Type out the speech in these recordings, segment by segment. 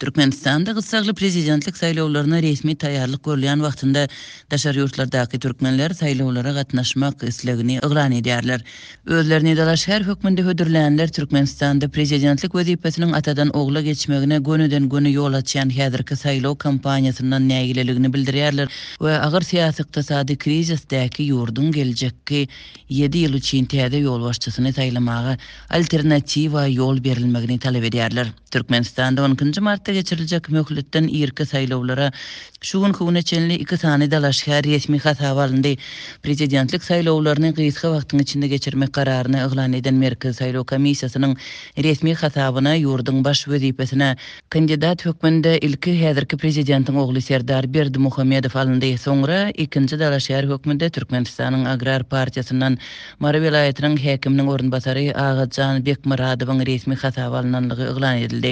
Türkmenistanda gyssagly prezidentlik saýlawlaryna resmi taýýarlyk görülýän wagtynda daşary ýurtlardaky türkmenler saýlawlara gatnaşmak islegini yglan edýärler. Özlerini dalaşgär hökmünde hödürlänler Türkmenistanda prezidentlik wezipesiniň atadan ogla geçmegine gönüden-göni ýol açýan häzirki saýlaw kampaniýasyndan nägileligini bildirýärler we agyr syýasy-ykdysady krizisdäki ýurduň geljekki ýedi ýyl üçin täze ýolbaşçysyny saýlamaga alternatiwa ýol berilmegini talap edýärler. Türkmenistanda on ikinji martda geçiriljek möhletden irki saýlawlara şu günki güne çenli iki sany dalaşgär resmi hasaba alyndy. Prezidentlik saýlawlaryny gysga wagtyň içinde geçirmek kararyny yglan eden Merkezi saýlaw komissiýasynyň resmi hasabyna ýurduň baş wezipesine kandidat hökmünde ilki häzirki prezidentiň ogly Serdar Berdimuhamedow alyndy, soňra ikinji dalaşgär hökmünde Türkmenistanyň Agrar partiýasyndan Mary welaýatynyň häkiminiň orunbasary Agajan Bekmyradowyň resmi hasaba alnanlygy yglan edildi.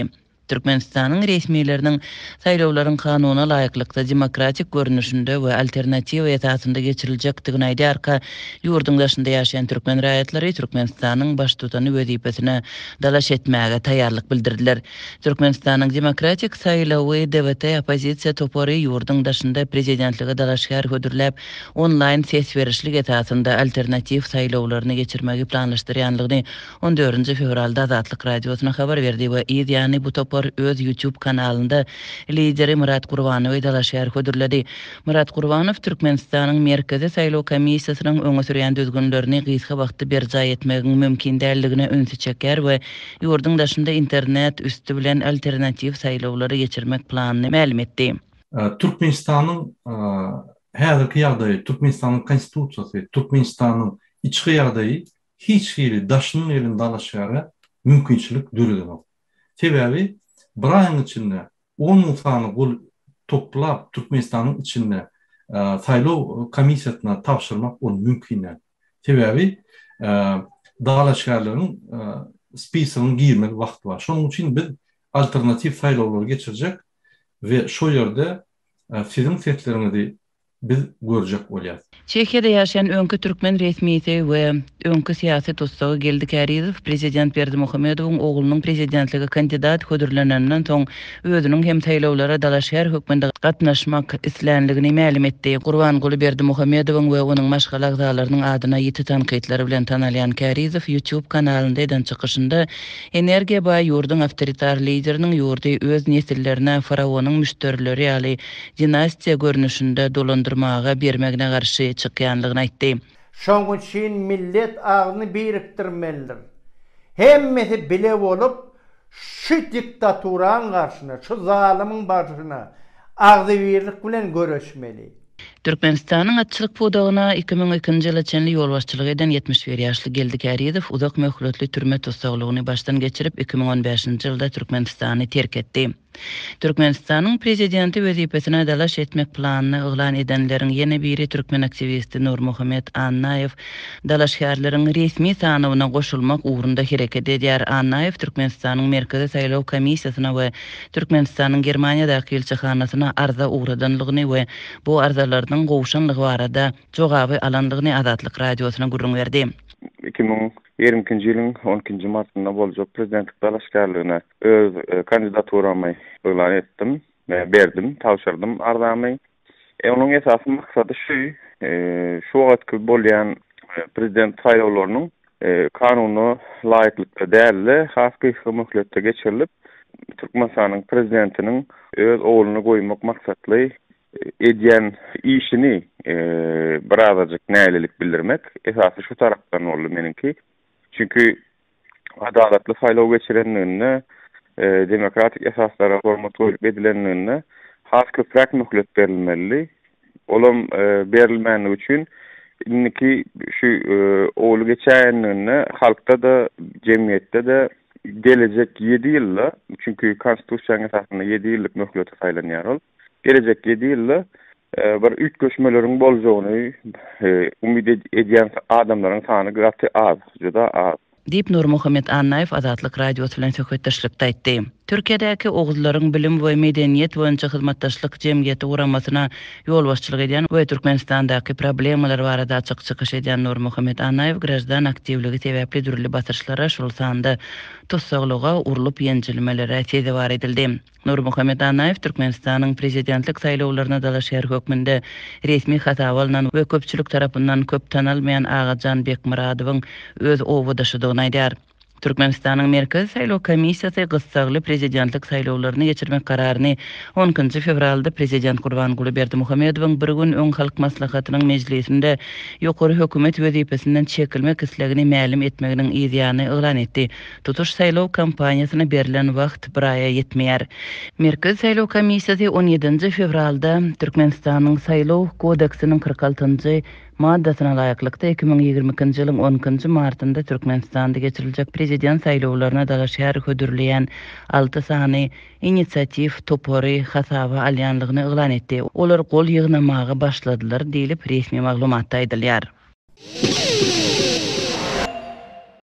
Türkmenistanyň resmileriniň saýlawlaryň kanuna laýyklykda demokratik görnüşinde we alternatiwa esasynda geçiriljekdigini aýdýarka, ýurduň daşynda ýaşaýan türkmen raýatlary Türkmenistanyň Baştutany wezipesine dalaş etmäge taýýarlyk bildirdiler. Türkmenistanyň Demokratik saýlawy, DWT, oppozisiýa topary ýurduň daşynda prezidentlige dalaşgär hödürläp, onlaýn ses berişlik esasynda alternatiw saýlawlaryny geçirmegi planlaşdyrýanlygyny on dördünji fewralda Azatlyk Radiosyna habar berdi we yz ýany bu topar öz YouTube kanalynda lideri Myrat Gurbanowy dalaşgär hödürledi. Myrat Gurbanow Türkmenistanyň Merkezi saýlaw komissiýasynyň öňe sürýän düzgünlerini gysga wagtda berjaý etmegiň mümkin däldigine ünsi çekýär we ýurduň daşynda internet üsti bilen alternatiw saýlawlary geçirmek planyny mälim etdi. Türkmenistanyň häzirki ýagdaýy, Türkmenistanyň Konstitusiýasy, Türkmenistanyň içki ýagdaýy hiç hili daşyndan gelen dalaşgäre mümkinçilik döredenok. Sebäbi bir aýyň içinde on müň sany gol toplap Türkmenistanyň içinde saýlaw komissiýasyna tabşyrmak ol mümkin däl. Sebäbi dalaşgärleriň spisogyna girmeli wagty bar. Şonuň üçin biz alternatiw saýlawlary geçirjek we şo ýerde siziň sesleriňizi biz görjek bolýas. Çehiýada ýaşaýan öňki türkmen resmisi we öňki syýasy tussagy Geldi Kärizow prezident Berdimuhamedowyň oglunyň prezidentlige kandidat hödürleneninden soň özüniň hem saýlawlara dalaşgär hökmünde gatnaşmak islänligini mälim etdi. Gurbanguly Berdimuhamedowyň we onuň maşgala agzalarynyň adyna ýiti tankytlary bilen tanalýan Kärizow YouTube kanalynda eden çykyşynda Energiýa baý ýurduň awtoritar lideriniň ýurdy öz nesillerine faraonyň müşderileri ýaly dinastiýa görnüşinde dolandyrmaga bermegine garşy çykýanlygyny aýtdy. Şoň üçin millet agzyny birikdirmelidir. Hemmesi bile bolup şu diktaturaň garşyna, şu zalymyň barşyna agzybirlik bilen göreşmeli. Türkmenistanyň atçylyk pudagyna 2002-nji ýyla çenli ýolbaşçylyk eden 71 ýaşly Geldi Kärizow uzak möhletli türme tussaglygyny başdan geçirip, 2015-nji ýylda Türkmenistany terk etdi. Türkmenistanyň Prezidenti wezipesine dalaş etmek planyny yglan edenleriň ýene biri türkmen aktiwisti Nurmuhammet Annaýew dalaşgärleriň resmi sanawyna goşulmak ugrunda hereket edýär. Annaýew Türkmenistanyň Merkezi saýlaw komissiýasyna we Türkmenistanyň Germaniýadaky ilçihanasyna arza ugradanlygyny we bu arzalarynyň gowşanlygy barada jogaby alanlygyny Azatlyk Radiosyna gürrüň berdi. 2022-nji ýylyň on ikinji martynda boljak prezidentlik dalaşgärligine öz kandidaturamy yglan etdim, berdim, tabşyrdym arzamy. Onuň esasy maksady şu, şu wagtky bolýan prezident saýlawlarynyň kanuna laýyklykda däl-de, has gysga möhletde geçirilip, Türkmenistanyň prezidentiniň öz ogluny goýmak maksatly edýän işini birazajyk nägilelik bildirmek, esasy şu tarapdan boldy meniňki. Çünki adalatly saýlaw geçirenliginde, demokratik esaslara hormat goýlup edilenliginde has köpräk möhlet berilmelidi. Olam berilmänligi üçin indiki şu ogly geçäýenliginde halkda-da, jemgyýetde-de gelejek ýedi ýylda, çünki konstitusiýanyň esasynda ýedi ýyllyk möhlete saýlanýar ol, gelejek ýedi ýylda bir üýtgeşmeleriň boljagyny umyt edýän adamlaryň sany gaty az, juda az. Diýip, Nurmuhammet Annaýew Azatlyk Radiosy bilen söhbetdeşlikde aýtdy. Türkiýedäki Oguzlaryň bilim we medeniýet boýunça hyzmatdaşlyk jemgyýeti guramasyna ýolbaşçylyk edýän we Türkmenistandaky problemalar barada açyk çykyş edýän Nurmuhammet Annaýew graždan aktiwligi sebäpli dürli basyşlara, şol sanda tussaglyga, urlup-ýenjilmelere sezewar edildi. Nurmuhammet Annaýew Türkmenistanyň Prezidentlik saýlawlaryna dalaşgär hökmünde resmi hasaba alnan we köpçülik tarapyndan köp tanalmaýan Agajan Bekmyradowyň öz obadaşydygyny aýdýar. Türkmenistanyň Merkezi saýlaw komissiýasy gyssagly prezidentlik saýlawlaryny geçirmek kararyny on ikinji fewralda prezident Gurbanguly Berdimuhamedowyň bir gün öň Halk Maslahatynyň mejlisinde ýokary hökümet wezipesinden çekilmek islegini mälim etmeginiň yzýany yglan etdi. Tutuş saýlaw kampaniýasyna berlen wagt bir aýa ýetmeýär. Merkezi saýlaw komissiýasy on ýedinji fewralda Türkmenistanyň Saýlaw kodeksiniň 46-njy Maddasyna laýyklykda, 2022-nji ýylyň on ikinji martynda Türkmenistanda geçiriljek Prezident saýlawlaryna dalaşgär hödürleýän alty sany inisiatiw topary hasaba alýanlygyny yglan etdi. Olar gol ýygnamaga başladylar diýlip, resmi maglumatda aýdylýar.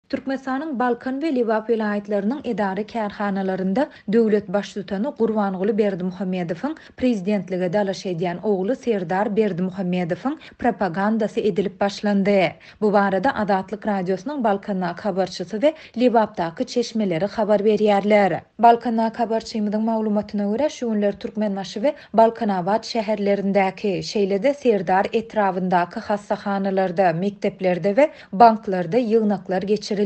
Türkmenistanyň Balkan we Lebap welaýatlarynyň edara-kärhanalarynda döwlet Baştutany Gurbanguly Berdimuhamedowyň prezidentlige dalaş edýän ogly Serdar Berdimuhamedowyň propagandasy edilip başlandy. Bu barada Azatlyk Radiosynyň Balkandaky habarçysy we Lebapdaky çeşmeleri habar berýärler. Balkandaky habarçymyzyň maglumatyna görä, şu günler Türkmenbaşy we Balkanabat şäherlerindäki, şeýle-de Serdar etrabyndaky hassahanalarda, mekdeplerde we banklarda ýygnaklar geçirilýär.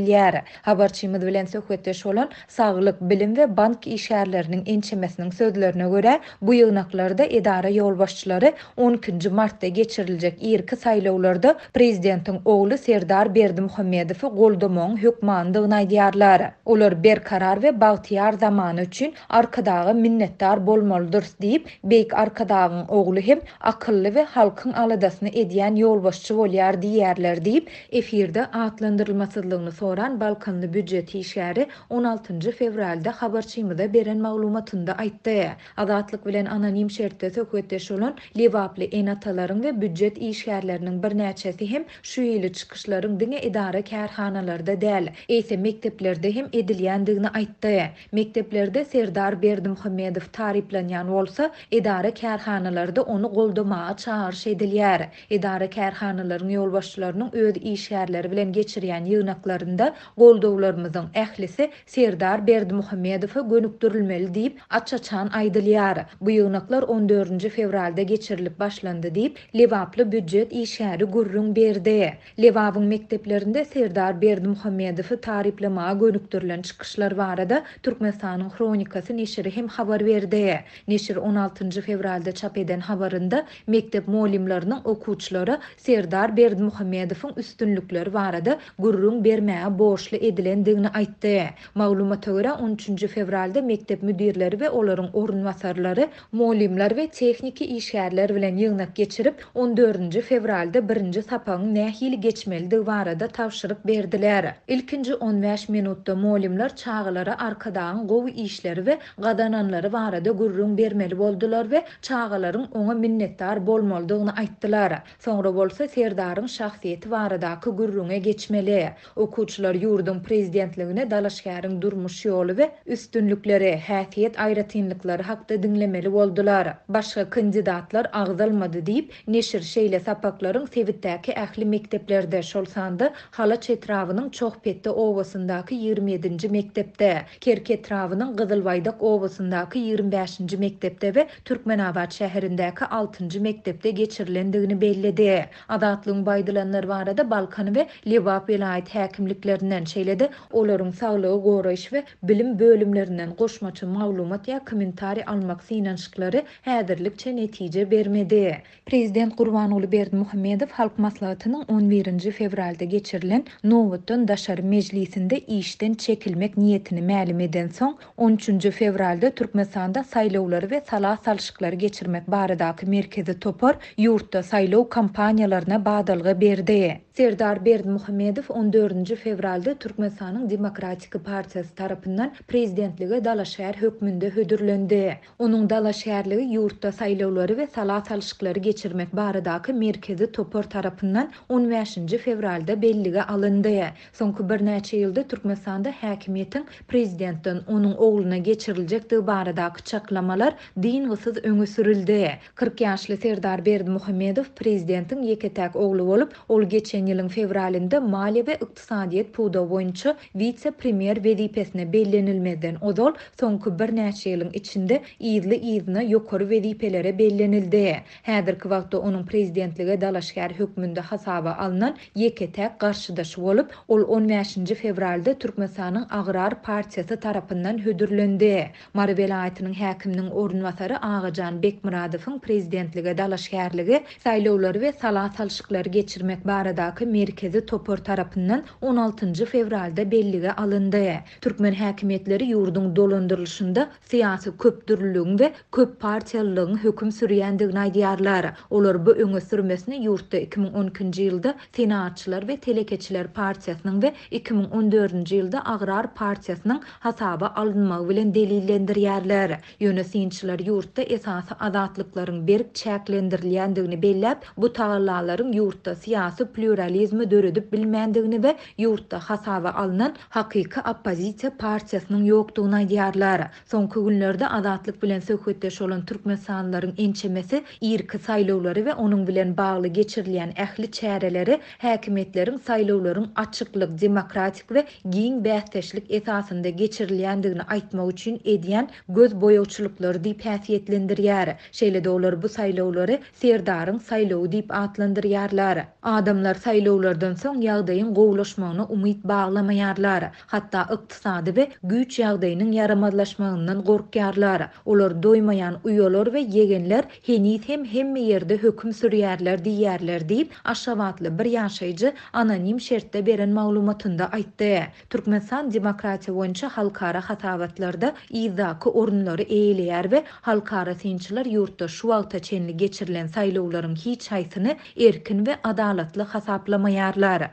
Habarçymyz bilen söhbetdeş bolan saglyk, bilim we bank işgärleriniň ençemesiniň sözlerine görä, bu ýygnaklarda edara ýolbaşçylary on ikinji martda geçiriljek irki saýlawlarda prezidentiň ogly Serdar Berdimuhamedowy goldamagyň hökmanydygyny aýdýarlar. Olar berkarar we bagtyýar zamana üçin Arkadaga minnetdar bolmalydyrys diýip, Beýik Arkadagyň ogly hem akylly we halkyň aladasyny edýän ýolbaşçy bolýar diýýärler diýip, efirde atlandyrylmasyzlygyny soran balkanly býujet işgäri on altynjy fewralda habarçymyza beren maglumatynda aýtdy. Azatlyk bilen anonim şertde söhbetdeş bolan lebaply ene-atalaryň we býujet işgärleriniň birnäçesi hem şu hili çykyşlaryň diňe edara-kärhanalarda däl, eýse mekdeplerde hem edilýändigini aýtdy. Mekdeplerde Serdar Berdimuhamedow taryplanýan bolsa, edara-kärhanalarda ony goldamaga çagyryş edilýär. Edara-kärhanalaryň ýolbaşçylarynyň öz işgärleri bilen geçirýän ýygnaklarynda goldawlarymyzyň ählisi Serdar Berdimuhamedowa gönükdirilmeli diýip, aç-açan aýdylýar. Bu ýygnaklar on dördünji fewralda geçirilip başlandy diýip, lebaply býujet işgäri gürrüň berdi. Lebabyň mekdeplerinde Serdar Berdimuhamedowy taryplamaga gönükdirilen çykyşlar barada Türkmenistanyň Hronikasy neşiri hem habar berdi. Neşir on altynjy fewralda çap eden habarynda mekdep mugallymlarynyň okuwçylara Serdar Berdimuhamedowyň üstünlikleri barada gürrüň bermäge borçly edilendigini aýtdy. Maglumata görä, on üçünji fewralda mekdep müdirleri we olaryň orunbasarlary Mugallymlar we tehniki işgärler bilen ýygnak geçirip, on dördünji fewralda birinji sapagyň nähili geçmelidigi barada tabşyryk berdiler. Ilkinji on bäş minutda mugallymlar çagalara Arkadagyň gowy işleri we gazananlary barada gürrüň bermeli boldular we çagalaryň oňa minnetdar bolmalydygyny aýtdylar. Soňra bolsa Serdaryň şahsyýeti baradaky gürrüňe geçmeli. Okuwçylar ýurduň prezidentligine dalaşgäriň durmuş ýoly we üstünlikleri, häsiýet aýratynlyklary hakda diňlemeli boldular. Başga kandidatlar agzalmady diýip, neşir şeýle sapaklaryň sebitdäki ähli mekdeplerde, şol sanda Halaç etrabynyň Çohpetde obasyndaky ýigrimi ýedinji mekdepde, Kerki etrabynyň Gyzylbaýdak obasyndaky ýigrimi bäşinji mekdepde we Türkmenabat şäherindäki altynjy mekdepde geçirilendigini belledi. Azatlygyň bu aýdylanlar barada Balkan we Lebap welaýat häkimliklerinden, şeýle-de olaryň saglygy goraýyş we bilim bölümlerinden goşmaça maglumat ýa kommentariý almak synanyşyklary häzirlikçe netije bermedi. Prezident Gurbanguly Berdimuhamedow Halk Maslahatynyň on birinji fewralda geçirilen nobatdan daşary mejlisinde işden çekilmek niýetini mälim edensoň, On üçünji fewralda Türkmenistanda saýlawlary we sala salşyklary geçirmek baradaky merkezi topar ýurtda saýlaw kampaniýalaryna badalga berdi. Serdar Berdimuhamedow on dördünji fewralda. fewralda Türkmenistanyň Demokratik partiýasy tarapyndan prezidentlige dalaşgär hökmünde hödürlendi. Onuň dalaşgärligi ýurtda saýlawlary we sala salşyklary geçirmek baradaky merkezi topar tarapyndan on bäşinji fewralda bellige alyndy. Soňky birnäçe ýylda Türkmenistanda häkimiýetiň prezidentden onuň ogluna geçiriljekdigi baradaky çaklamalar dyngysyz öňe sürüldi. 40 ýaşly Serdar Berdimuhamedow prezidentiň ýeke-täk ogly bolup, ol geçen ýylyň fewralynda maliýe we ykdysadyýet pudagy boýunça wise-premýer wezipesine bellenilmezden ozal, soňky birnäçe ýylyň içinde yzly-yzyna ýokary wezipelere bellenildi. Häzirki wagtda onuň prezidentlige dalaşgär hökmünde hasaba alnan ýeke-täk garşydaşy bolup, ol on bäşinji fewralda Türkmenistanyň Agrar partiýasy tarapyndan hödürlendi. Mary welaýatynyň häkiminiň orunbasary Agajan Bekmyradowyň prezidentlige dalaşgärligi Saýlawlary we sala salşyklary geçirmek baradaky merkezi topar tarapyndan on altynjy fewralda bellige alyndy. Türkmen häkimiýetleri ýurduň dolandyrylyşynda syýasy köpdürlüligiň we köppartiýalylygyň höküm sürýändigini aýdýarlar. Olar bu öňe sürmesini ýurtda 2012-nji ýylda Senagatçylar we telekeçiler partiýasynyň we 2014-nji ýylda Agrar partiýasynyň hasaba alynmagy bilen delillendirýärler. Ýöne synçylar ýurtda esasy azatlyklaryň berk çäklendirilýändigini belläp, bu tagallalaryň ýurtda syýasy plýuralizmi döredip bilmändigini we ýurtda hasaba alnan hakyky oppozisiýa partiýasynyň ýokdugyny aýdýarlar. Soňky günlerde Azatlyk bilen söhbetdeş bolan türkmenistanlylaryň ençemesi irki saýlawlary we onuň bilen bagly geçirilýän ähli çäreleri häkimiýetleriň saýlawlaryň açyklyk, demokratik we giň bäsdeşlik esasynda geçirilýändigini aýtmak üçin edýän göz boýagçylyklary diýip häsiýetlendirýär. Şeýle-de olar bu saýlawlary Serdaryň saýlawy diýip atlandyrýarlar. Adamlar saýlawlardan soň ýagdaýyň gowulaşmagyna umyt baglamaýarlar. Hatda ykdysady we güýç ýagdaýynyň ýaramazlaşmagyndan gorkýarlar. Olar doýmaýan uýalar we ýegenler heniz hem hemme ýerde höküm sürýärler diýýärler diýip, aşgabatly bir ýaşaýjy anonim şertde beren maglumatynda aýtdy. Türkmenistan demokratiýa boýunça halkara hasabatlarda yzdaky orunlary eýeleýär we halkara synçylar ýurtda şu wagta çenli geçirilen saýlawlaryň hiç haýsyny erkin we adalatly hasaplamaýarlar.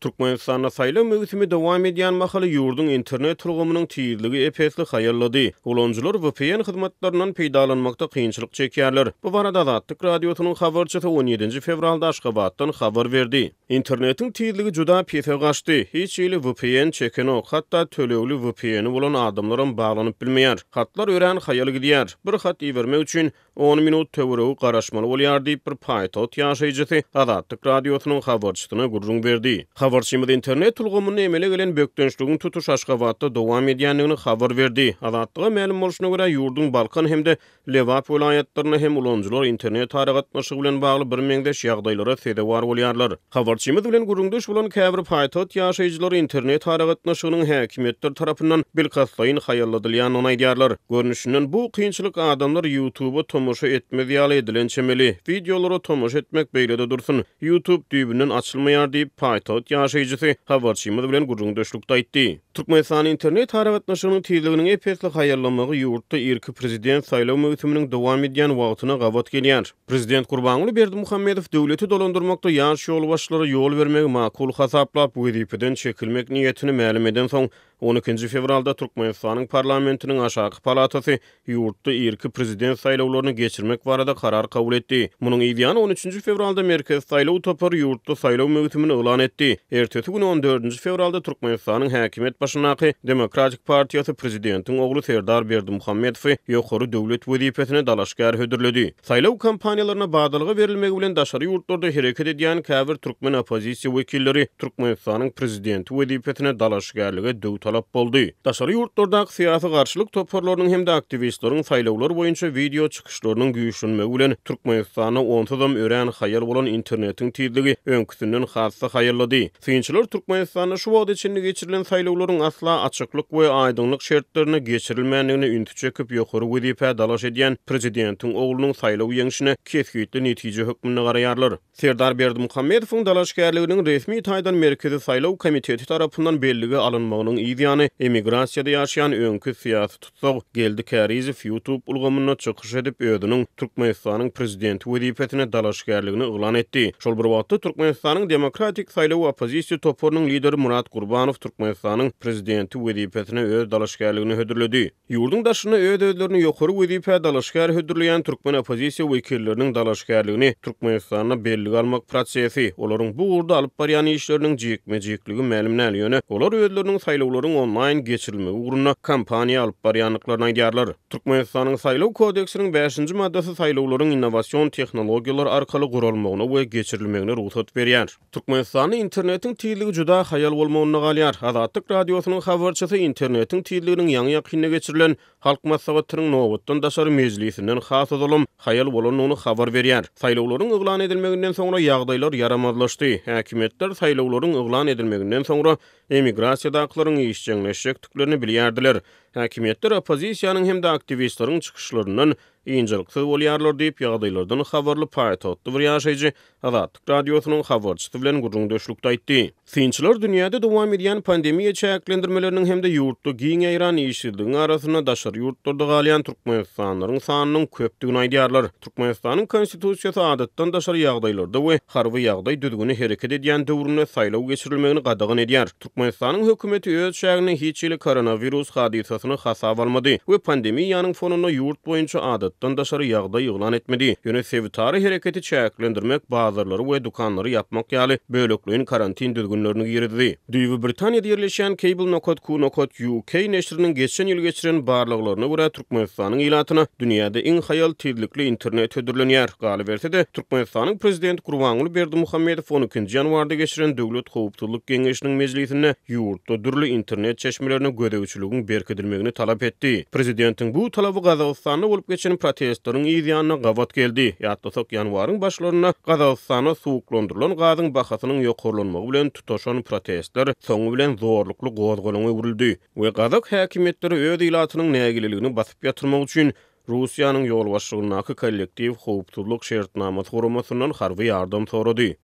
Türkmenistanda saýlaw möwsümi dowam edýän mahaly ýurduň internet ulgamynyň tizligi ep-esli haýallady. Ulanyjylar vpn hyzmatlaryndan peýdalanmakda kynçylyk çekýärler. Bu barada Azatlyk Radiosynyň habarçysy on ýedinji fewralda Aşgabatdan habar berdi. Internetiň tizligi juda pese gaçdy. Hiç hili vpn çekenok, hatda tölegli vpn-i bolan adamlaram baglanyp bilmeýär. Hatlar örän haýal gidýär. Bir hat ibermek üçin On minut töweregi garaşmaly bolýar diýip, bir paýtagt ýaşaýjysy Azatlyk Radiosynyň habarçysyna gürrüň berdi. Habarçymyz internet ulgamynda emele gelen bökdençligiň tutuş Aşgabatda dowam edýändigini habar berdi. Azatlyga mälim bolşuna görä, ýurduň Balkan hem-de Lebap welaýatlarynda hem ulanyjylar internet aragatnaşygy bilen bagly birmeňzeş ýagdaýlara sezewar bolýarlar. Habarçymyz bilen gürrüňdeş bolan käbir paýtagt ýaşaýjylary internet aragatnaşygynyň häkimiýetler tarapyndan bilkastlaýyn haýalladylýandygyny aýdýarlar. Görnüşinden, bu kynçylyk adamlar YouTube-a tomaşa etmez ýaly edilen çemeli. Wideolara tomaşa etmek beýle-de dursun, YouTube düýbünden açylmaýar diýip, paýtagt ýaşaýjysy habarçymyz bilen gürrüňdeşlikde aýtdy. Türkmenistanda internet aragatnaşygynyň tizliginiň ep-esli haýallamagy ýurtda irki prezident saýlaw möwsüminiň dowam edýän wagtyna gabat gelýär. Prezident Gurbanguly Berdimuhamedow döwleti dolandyrmakda ýaş ýolbaşçylara ýol bermegi makul hasaplap, wezipeden çekilmek niýetini mälim edensoň, on ikinji fewralda Türkmenistanyň parlamentiniň aşaky palatasy ýurtda irki prezident saýlawlaryny geçirmek barada karar kabul etdi. Munuň yzýany on üçünji fewralda Merkezi saýlaw topary ýurtda saýlaw möwsümini yglan etdi. Ertesi güni on dördünji fewralda Türkmenistanyň häkimiýet başyndaky Demokratik partiýasy prezidentiň ogly Serdar Berdimuhamedowy ýokary döwlet wezipesine dalaşgär hödürledi. Saýlaw kampaniýalaryna badalga berilmegi bilen daşary ýurtlarda hereket edýän käbir türkmen oppozisiýa wekilleri Türkmenistanyň prezidenti wezipesine dalaşgärlige döwtalap boldy. Daşary ýurtlardaky syýasy garşylyk toparlarynyň hem-de aktiwistleriň saýlawlar boýunça wideo çykyşlarynyň güýçlenmegi bilen Türkmenistanda onsuzam örän haýal bolan internetiň tizligi öňküsinden has-da haýallady. Synçylar Türkmenistanda şu wagta çenli geçirilen saýlawlaryň asla açyklyk we aýdyňlyk şertlerinde geçirilmändigine ünsi çekip, ýokary wezipä dalaş edýän prezidentiň oglunyň saýlaw ýeňşine kesgitli netije hökmünde garaýarlar. Serdar Berdimuhamedowyň dalaşgärliginiň resmi taýdan Merkezi saýlaw komiteti tarapyndan bellige alynmagynyň yz. yzýany emigrasiýada ýaşaýan öňki syýasy tussag Geldi Kärizow YouTube ulgamynda çykyş edip, özüniň Türkmenistanyň prezidenti wezipesine dalaşgärligini yglan etdi. Şol bir wagtda, Türkmenistanyň Demokratik saýlaw oppozisiýa toparynyň lideri Myrat Gurbanow Türkmenistanyň prezidenti wezipesine öz dalaşgärligini hödürledi. Ýurduň daşynda öz-özlerini ýokary wezipä dalaşgär hödürleýän türkmen oppozisiýa wekilleriniň dalaşgärligini Türkmenistanda bellige almak prosesi, olaryň bu ugurda alyp barýan işleriniň jikme-jikligi mälim däl, ýöne olar özleriniň saýlawlaryň onlaýn geçirilmegi ugrunda kampaniýa alyp barýandyklaryny aýdýarlar. Türkmenistanyň Saýlaw kodeksiniň bäşinji maddasy saýlawlaryň innowasion tehnologiýalar arkaly guralmagyna we geçirilmegine rugsat berýär. Türkmenistanda internetiň tizligi juda haýal bolmagynda galýar. Azatlyk Radiosynyň habarçysy internetiň tizliginiň ýaňy-ýakynda geçirilen Halk Maslahatynyň nobatdan daşary mejlisinden has ozalam haýal bolandygyny habar berýär. Saýlawlaryň yglan edilmeginden soňra ýagdaýlar ýaramazlaşdy. Häkimiýetler saýlawlaryň yglan edilmeginden soňra emigrasiýadakylaryň işjeňleşjekdiklerini bilýärdiler. Häkimiýetler oppozisiýanyň hem-de aktiwistleriň çykyşlaryndan ynjalyksyz bolýarlar diýip, ýagdaýlardan habarly paýtagtly bir ýaşaýjy Azatlyk Radiosynyň habarçysy bilen gürrüňdeşlikde aýtdy. Synçylar dünýäde dowam edýän pandemiýa çäklendirmeleriniň hem-de ýurtda giň ýaýran işsizligiň arasynda daşary ýurtlarda galýan türkmenistanlylaryň sanynyň köpdügini aýdýarlar. Türkmenistanyň Konstitusiýasy adatdan daşary ýagdaýlarda we harby ýagdaý düzgüni hereket edýän döwründe saýlaw geçirilmegini gadagan edýär. Türkmenistanyň hökümeti öz çäginde hiç hili koronawirus hadysasyny hasaba almady we pandemiýanyň fonunda ýurt boýunça adatdan daşary ýagdaý yglan etmedi. Ýöne sebitara hereketi çäklendirmek, bazarlary we dükanlary ýapmak ýaly bölekleýin karantin düzgünlerini girizdi. Düýbi Britaniýada ýerleşýän Cable nokat ku nokat UK neşiriniň geçen ýyl geçiren barlaglaryna görä, Türkmenistanyň ilatyna dünýäde iň haýal tizlikli internet hödürlenýär. Galyberse-de, Türkmenistanyň Prezidenti Gurbanguly Berdimuhamedow on ikinji ýanwarda geçiren Döwlet howpsuzlyk geňeşiniň mejlisinde ýurtda dürli internet çeşmelerine gözegçiligiň berkidilmegini talap etdi. Prezidentiň bu talaby Gazagystanda bolup geçen protestleriň yz ýanyna gabat geldi. Ýatlasak, ýanwaryň başlarynda Gazagystanda suwuklandyrylan gazyň bahasynyň ýokarlanmagy bilen tutaşan protestler soňy bilen zorlukly gozgalaňa öwrüldi. We gazak häkimiýetleri öz ilatynyň nägileligini basyp ýatyrmak üçin Russiýanyň ýolbaşçylygyndaky Kollektiw howpsuzlyk şertnamasy guramasyndan harby ýardam sorady.